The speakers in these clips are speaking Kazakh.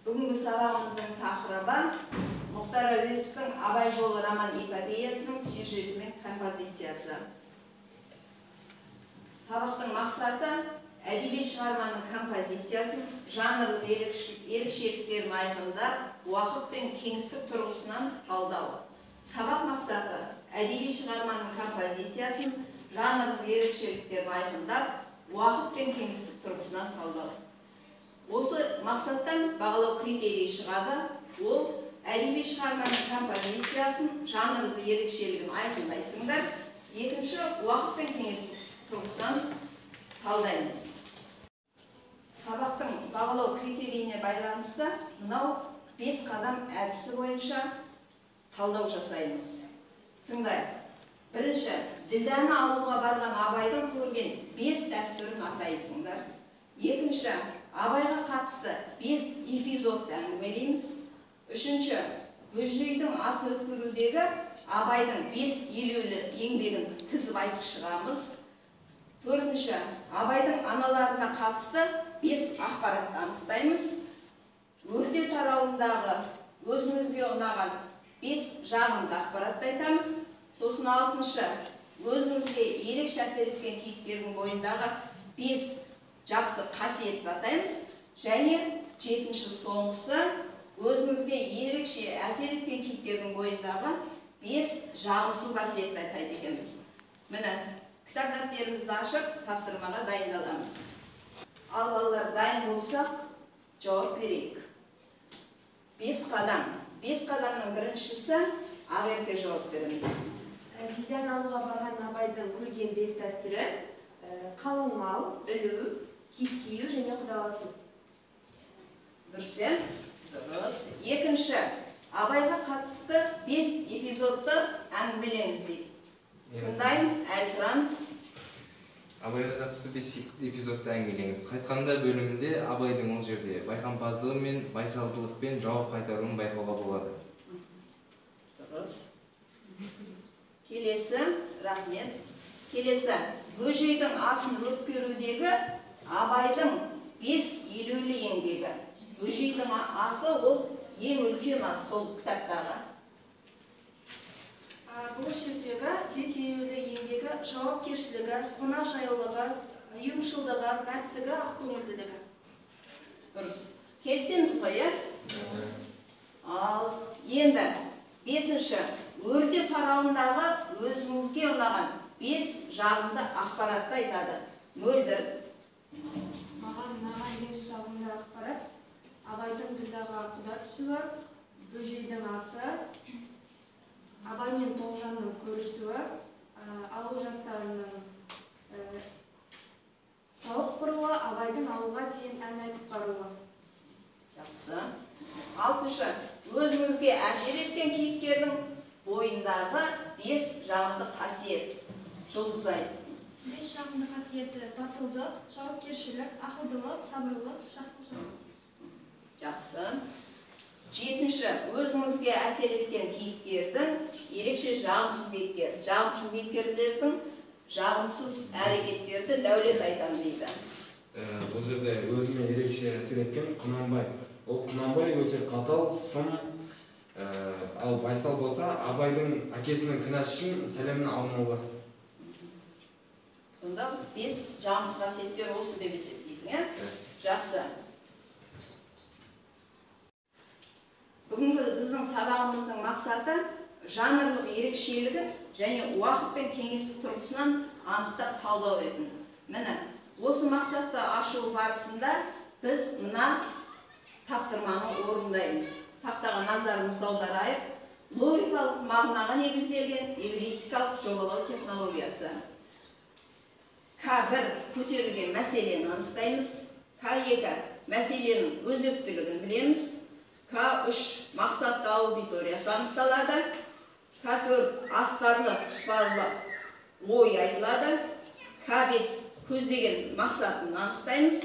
Бүгінгі сабағымыздың тақырыбы Мұхтар Әуезовтің Абай жолы роман эпопеясының сюжеті мен композициясы. Сабақтың мақсаты әдеби шығарманың композициясын, жанрлық ерекшеліктерін айқындап, уақыт пен кеңістік тұрғысынан талдау. Сабақ мақсаты әдеби шығарманың композициясын, жанрлық ерекшеліктерін айқындап, уақыт пен кеңістік тұрғысынан талдау. Осы мақсаттан бағалау критерийі шығады. Ол әдеби шығарманың композициясын, жанрлық ерекшелігін айқындайсыңдар. Екінші, уақыт пен кеңістік тұрғысынан талдаймыз. Сабақтың бағалау критерийіне байланысты мынау 5 қадам әдісі бойынша талдау жасаймыз. Тыңдайық. Бірінші, ділдәні алуға барған Абайдың көрген 5 дәстүрін атайсыңдар. Екінші, Абайға қатысты 5 эпизодты әңгімелейміз. Үшінші, Бөжейдің асын өткерудегі Абайдың 5 елеулі еңбегін тізіп айтып шығамыз. Төртінші, Абайдың аналарына қатысты 5 ақпаратты анықтаймыз. Өрде тарауындағы өзіңізге ұнаған 5 жағымды ақпаратты айтамыз. Сосын алтыншы, өзіңізге ерекше әсер еткен кейіпкердің бойындағы 5 жақсы қасиетті атаймыз. Және жетінші, соңғысы, өзіңізге ерекше әсер еткен кейіпкердің бойындағы 5 жағымсыз қасиетті атайды екенбіз. Міне, кітап дәптерімізді ашып, тапсырмаға дайындаламыз. Ал балалар, дайын болсақ, жауап берейік. 5 қадам. 5 қадамның біріншісі Ақерке жауап беремін. Ділдәні алуға барған Абайдың көрген 5 дәстүрі: қалың мал, ілу, киіт кию және құдаласу. Дұрыс, иә? Дұрыс. Екінші, Абайға қатысты 5 эпизодты әңгімелеңіз дейді. Тыңдайын, Әлтұран. Абайға қатысты 5 эпизодты әңгімелеңіз. Қайтқанда бөлімінде Абайдың ол жерде байқампаздығы мен байсалдылықпен жауап қайтаруын байқауға болады. Дұрыс. Келесі, рахмет. Келесі, Бөжейдің асын өткерудегі Абайдың 5 елеулі еңбегі. Бөжейдің асы ол ең үлкен ас сол кітаптағы. Бұл жердегі 5 елеулі еңбегі жауапкершілігі, қонақжайлылығы, ұйымшылдығы, мәрттігі, ақкөңілділігі. Дұрыс. Келісеміз ғой, иә? Ал енді бесінші, өрде тарауындағы өзіңізге ұнаған 5 жағымды ақпаратты айтады. Мөлдір. Маған ұнаған 5 жағымды ақпарат: Абайдың Ділдәға құда түсуі, Бөжейдің асы, Абай мен Тоғжанның көрісуі, ауыл жастарының сауық құруы, Абайдың ауылға дейін ән айтып баруы. Жақсы. Алтыншы, өзіңізге әсер еткен кейіпкердің бойындағы 5 жағымды қасиет. Жұлдыз айтсын. 5 жағымды қасиеті: батылдық, жауапкершілік, ақылдылық, сабырлылық, жақсылық. Жақсы. Жетінші, өзіңізге әсер еткен кейіпкердің ерекше жағымсыз кейіпкер. Жағымсыз кейіпкерлердің жағымсыз әрекеттерді Дәулет айтамын дейді. Бұл жерде өзіме ерекше әсер еткен Құнанбай. Ол Құнанбай өте қатал, сым, ал байсал болса, Абайдың әкесінің кінәсі үшін сәлемін алмауы. Сонда 5 жағымсыз қасиеттер осы деп есептейсің, ә? Жақсы. Бүгінгі біздің сабағымыздың мақсаты жанрлық ерекшелігін және уақыт пен кеңістік тұрғысынан анықтап талдау етін. Міне, осы мақсатты ашу барысында біз мына тапсырманы орындаймыз. Тақтаға назарымызды аударайық. Логикалық мағынаға негізделген эвристикалық жобалау технологиясы. К1 көтерілген мәселені анықтаймыз. К2 мәселенің өзектілігін білеміз. К3 мақсатты аудиториясы анықталады. К4 астарлы тұспалды ой айтылады. К5 көздеген мақсатын анықтаймыз.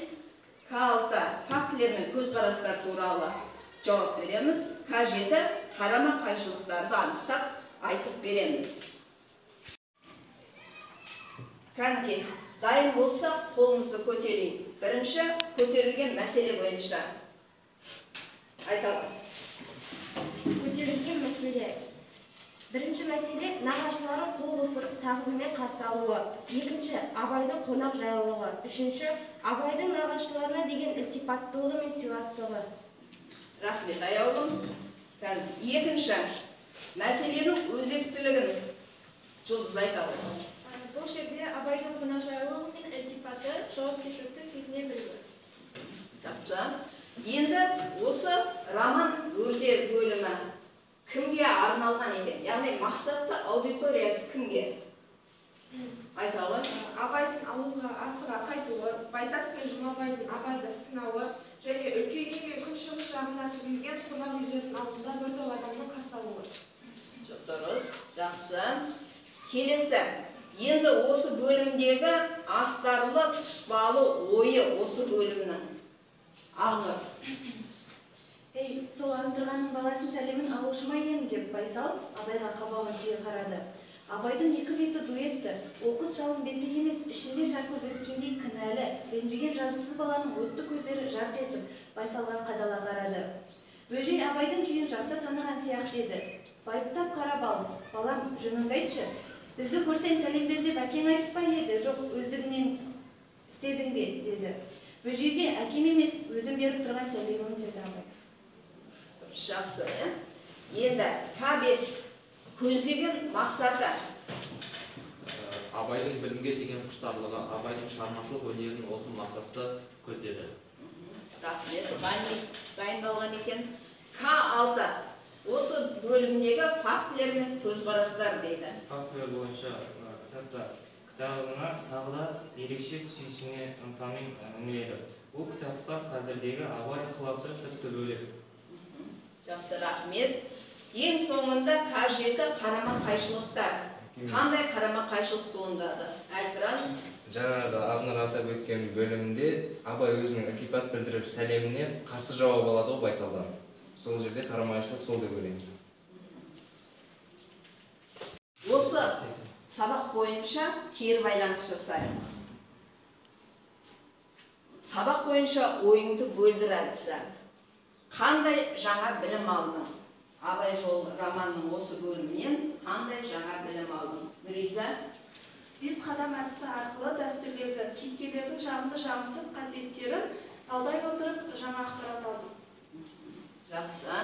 К6 фактілер мен көзқарастар туралы жауап береміз. К7 қарама-қайшылықтарды анықтап айтып береміз. Кәнеки, дайын болсақ, қолымызды көтерейік. Бірінші, көтерілген мәселе бойынша. Айта ғой. Көтерілген мәселе. Бірінші мәселе нағашыларын қол қусырып тағзыммен қарсы алуы. Екінші, Абайдың қонақ жайлылығы. Үшінші, Абайдың нағашыларына деген ілтипаттылығы мен сыйластығы. Рахмет, Аяулым. Екінші, мәселенің өзектілігін Жұлдыз айта ғой. Бұл жерде Абайдың қонақжайлылығы мен ілтипаты, жауапкершілікті сезіне білуі. Жақсы. Енді осы роман өрде бөлімі кімге арналған екен? Яғни мақсатты аудиториясы кімге? Айта ғой. Абайдың ауылға асыға қайтуы, Байтас пен Жұмабайдың Абайды сынауы және үлкен үй мен күншығыс жағына тігілген қонақ үйлердің алдында бір топ адамның қарсы алуы. Дұрыс, жақсы. Келесі, енді осы бөлімдегі астарлы тұспалы ойы осы бөлімнің. Ақнұр. Ей, сол Антұрғанның баласын сәлемін алушы ма ем деп Байсал Абайға қабағын түйе қарады. Абайдың екі беті ду етті. Оқыс жалын беті емес, ішінде шарпып өткендей кінәлі, ренжіген жазықсыз баланың отты көздері жарқ етіп, Байсалға қадала қарады. Бөжей Абайдың күйін жақсы таныған сияқты еді. Байыптап қарап ал, балам, жөніңді айтшы. Бізді көрсең сәлем бер деп әкең айтып па еді, жоқ өздігіңнен істедің бе, деді. Бөжейге әкем емес, өзім беріп тұрған сәлемім, деді Абай. Жақсы. Енді К5 көздеген мақсаты. Абайдың білімге деген құштарлығы, Абайдың шығармашылық өнерін осы мақсатты көздеді. Рахмет, Ғани дайындалған екен. К6 осы бөлімдегі фактілер мен көзқарастар дейді. Фактілер бойынша кітапта кітабына тағы да ерекше сүйсіне ынтамен үңіледі. Бұл кітапқа қазірдегі Абай ықыласы тіпті бөлек. Жақсы, рахмет. Ең соңында К7 қарама-қайшылықтар. Қандай қарама-қайшылық туындады? Әлтұран? Жаңағы Ақнұр атап өткен бөлімде Абай өзінің ілтипат білдіріп сәлеміне қарсы жауап алады ғой Байсалдан. Сол жерде қарама-қайшылық сол деп ойлаймын. Осы сабақ бойынша кері байланыс жасайық. Сабақ бойынша ойыңды бөлдір әдісі. Қандай жаңа білім алдың? Абай жолы романының осы бөлімінен қандай жаңа білім алдың? Нұриза? Бес қадам әдісі арқылы дәстүрлерді, кейіпкерлердің жағымды жағымсыз қасиеттерін талдай отырып жаңа ақпарат алдым. Жақсы.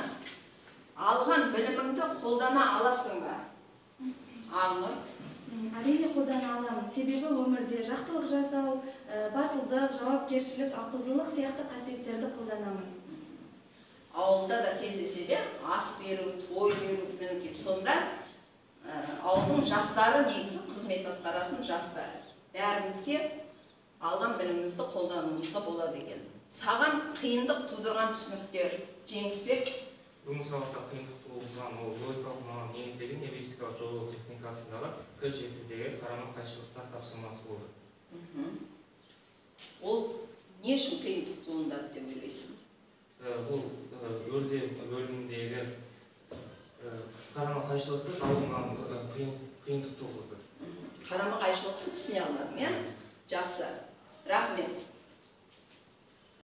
Алған біліміңді қолдана аласың ба? Ақнұр? Әрине қолдана аламын. Себебі өмірде жақсылық жасау, батылдық, жауапкершілік, ақылдылық сияқты қасиеттерді қолданамын. Ауылда да кездесе де ас беру, той беру, мінекей сонда ауылдың жастары негізі қызмет атқаратын жастар. Бәрімізге алған білімімізді қолдануымызға болады екен. Саған қиындық тудырған түсініктер, Жеңісбек? Бүгінгі сабақта қиындық туғызған ол логикалық мағынаны негізделген эвристикалық жолдау техникасындағы К7-дегі қарама-қайшылықтар тапсырмасы болды. Ол не үшін қиындық туындады деп ойлайсың? Бұл өрде бөліміндегі қарама-қайшылықты табу маған қиындық туғызды. Қарама-қайшылықты түсіне алмадым, иә? Жақсы. Рахмет.